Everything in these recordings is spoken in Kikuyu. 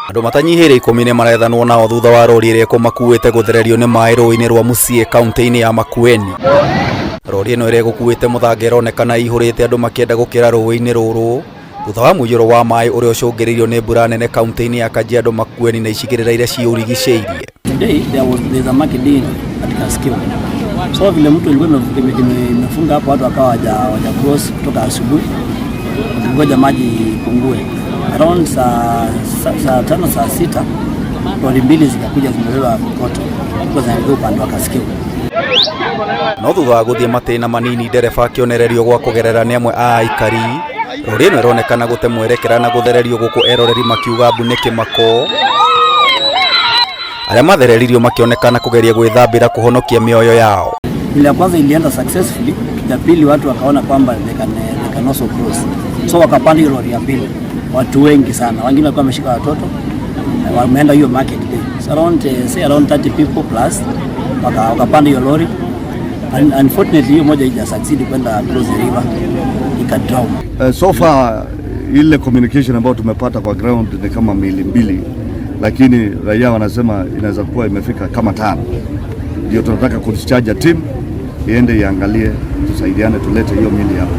Andũ matanyihĩire 10 nĩ marethanwo nao thutha wa rori ĩrĩa ĩkũmakuĩte gũthererio nĩ maĩ rũĩ-inĩ rwa Muciĩ kaunti-inĩ ya Makueni. Rori ĩno ĩrĩa ĩgũkuĩte mũthanga ĩronekana ĩihũrĩte andũ makĩenda gũkĩra rũĩ-inĩ rũrũ thutha wa mũiyũro wa maĩ ũrĩa ũcũngĩrĩirio nĩ mbura nene kaunti-inĩ ya Kajiado, Makueni na icigĩrĩra iria ciũrigicĩirie. Today there's a market day at Kasikeu. So vile mtu ilikuwa imefunga hapo, watu wakawa hawaja cross kutoka asubuhi wakingoja maji ipungue. Around saa 5, saa 6, lori mbili zikakuja zimebeba kokoto, zilikuwa zinaelekea upande wa Kasikeu. No thutha wa gũthiĩ matĩna manini, ndereba akĩonererio gwa kũgerera nĩ amwe a aikari, rori ĩno ĩronekana gũte mwerekera na gũthererio gũkũ eroreri makiuga mbu nĩ kĩmako. Arĩa mathereririo makĩonekana kũgeria gwĩthambĩra kũhonokia mĩoyo yao. Ile ya kwanza ilienda successfully, ya pili watu wakaona kwamba they can also cross. So wakapanda hiyo lori ya pili. Watu wengi sana, wengine walikuwa wameshika watoto, wameenda hiyo market day. So around say around 30 people plus wakapanda hiyo lori. And unfortunately hiyo moja haija succeed kwenda cross the river, ika drown. So far ile communication ambayo tumepata kwa ground ni kama miili mbili, lakini raia wanasema inaweza kuwa imefika kama tano. Ndio tunataka kudischarge team iende iangalie, tusaidiane, tulete hiyo mili hapa.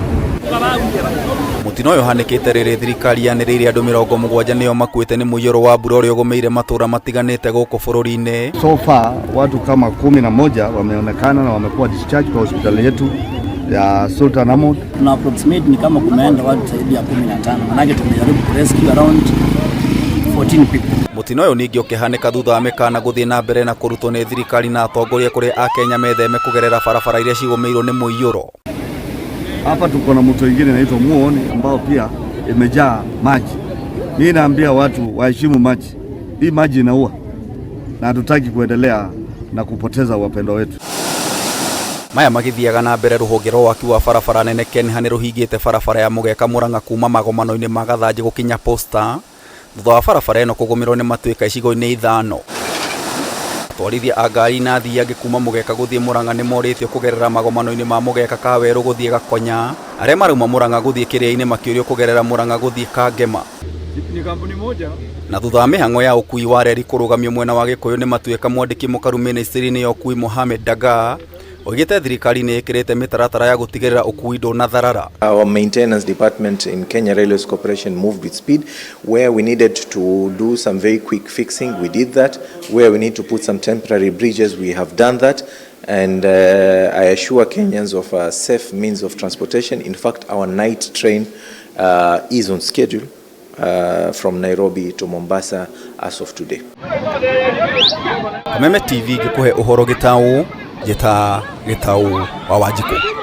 Mũtino ũyũ ũhanĩkĩte rĩrĩ thirikari yanĩrĩire andũ 70 nĩo makuĩte nĩ mũiyũro wa mbura ũrĩa ũgũmĩire matũũra matiganĩte gũkũ bũrũri-inĩ. So far watu kama 11 wameonekana na wamekuwa discharged kwa hospitali yetu ya Sultan Ahmed. Tuna approximate ni kama kumeenda watu zaidi ya 15, manake tumejaribu kurescue around 14 people. Mũtino ũyũ ningĩ ũkĩhanĩka thutha wa mĩkana gũthiĩ na mbere na kũrutwo nĩ thirikari na atongoria kũrĩ akenya metheme kũgerera barabara iria cigũmĩirwo nĩ mũiyũro. Hapa tuko na mto ingine inaitwa Muoni ambao pia imejaa maji. Mimi naambia watu waheshimu maji. Hii maji inaua na hatutaki kuendelea na kupoteza wapendwa wetu. Maya magĩthiaga na mbere, rũhonge rwa waki wa barabara nene KENHA nĩ rũhingĩte barabara ya Mũgeka Mũrang'a kuma magomano-inĩ ma Gathanjĩ gũkinya Posta thutha wa barabara ĩno kũgũmĩrwo nĩ matuĩka icigo-inĩ ithano. Atwarithia a ngari na athii angĩ kuma Mũgeka gũthiĩ Mũrang'a nĩ morĩtio kũgerera magomano-inĩ ma Mũgeka Kawerũ gũthiĩ Gakonya. Arĩa marauma Mũrang'a gũthiĩ Kĩrĩa-inĩ makĩũrio kũgerera Mũrang'a gũthiĩ Kangema. Ni kampuni moja. Na thutha wa mĩhang'o ya ũkui wa reri kũrũgamio mwena wa Gĩkũyũ nĩ matuĩka, mwandĩki mũkaru mĩnĩstrĩ-inĩ ya ũkui Mohamed Dagaa oigĩte thirikari nĩ ĩkĩrĩte mĩtaratara ya gũtigĩrĩra ũkui ndũnatharara. Our maintenance department in Kenya Railways Corporation moved with speed. Where we needed to do some very quick fixing, we did that. Where we need to put some temporary bridges, we have done that. And I assure Kenyans of a safe means of transportation. In fact, our night train is on schedule from Nairobi to Mombasa as of today. Kameme TV ngĩkũhe ũhoro gĩtaũ njĩta Gĩtaũ wa Wanjikũ.